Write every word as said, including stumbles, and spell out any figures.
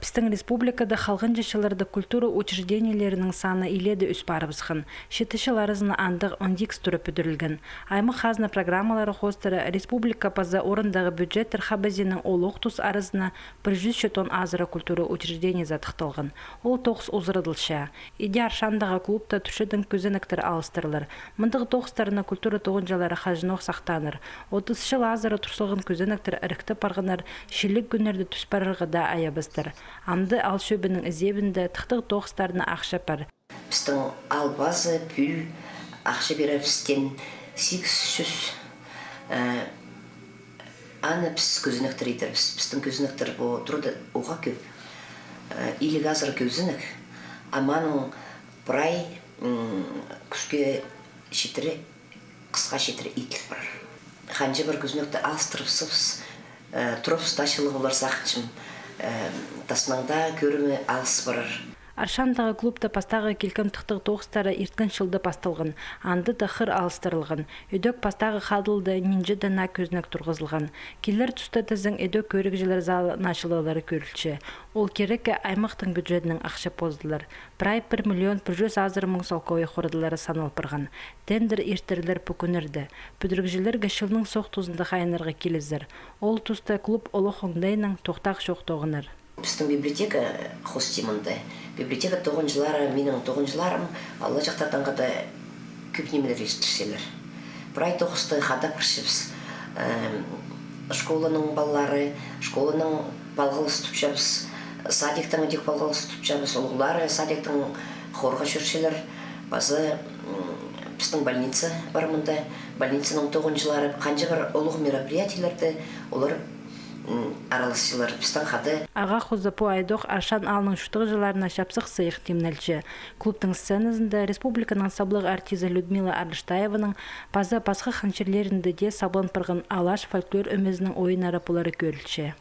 Пістің республикада халғанҷы чылларда культура учреждениелерінің саны илееде ӧс парыбысхан. Читі чыл аразына андағ он ікіс тура пӱдірілген. Аймах хазна программалары хоостыра республика паза орындағы бюджеттер хабазииннең олох тус аразына пір чӱс читон азыра культура учреждениезі садыхталған. Ол тоғыс узарадылча. Иди Аршандағы клубта турчатхан кӧзенектер алыстырылар. Мындағ тоғыстарны культура тоғынҷылары хаҷанох сахтааннар. Отыс чыл азыра тур салған кӧзенектер ырыхтап парғаннар, чиліг кӱннерде тӱс парарға даа айабастар. Амды аал чӧбінің ізебінде тыхтағ тоғыстарына ахча пар. Пістің аал пазы пӱӱл ахча пирербістең сигіс чӱс, э, аны піс кӧзенектер идербіс. Пістің кӧзенектер пу турада уғаа кӧп. Э, илиг азыра кӧзенек, а маның прай, м, кӱске читіре, хысха читіре иділ парар. Ханҷа пір кӧзенекті алыстырыбысчабыс, э, турыбыс таа чылығ полар сағынчам, э, таснаң даа кӧрімі алыс парар. Аршандағы клубта пастағы килкім тыхтағ тоғыстары ирткен чылда пасталған, анда даа хыр алыстырылған. Ідӧк пастағы хадылда нинҷе дана кӧзенек турғызылған. Килер туста тізең ідӧк кӧрігҷілер залы начылалары кӧрілче. Ол кирекке аймахтың бюджетінең ахча поздылар. Прай пір миллион пір чӱс азыра муң салковай хорыдылары санал парған. Тендер иртерлер пу кӱннерде. Пӱдірігҷілерге чылның соох тузында хайынарға килізер. Ол туста клуб олох оңдайнаң тохтағ чох тоғынар. Пістің библиотека хости мында. Библиотека тоғынҷылары, минің тоғынҷыларым, алла чахтартханда, кӧп нимелер иртірчелер. Прай тоғысты хада парчабыс. Эм, школаның палалары, школаның палғалыс тутчабыс, садиктең ідӧк палғалыс тутчабыс, улуғлары садиктең хорға чӧрчелер. Паза, м, пістің больница пар мында, больницаның тоғынҷылары, ханҷа пір улуғ мероприятиелерде олар м, араласчалар пістең хада. Ағаа хоза пу айдох Аршан аалның чуртағҷыларына чапсых сыйых тимнелче. Клубтың сценазында республиканың саблығ артизі Людмила Арыштаеваның паза пасха хан чирлерінде дее саблан парған алаш фольклор ӧмезінің ойыннары полары кӧрілче.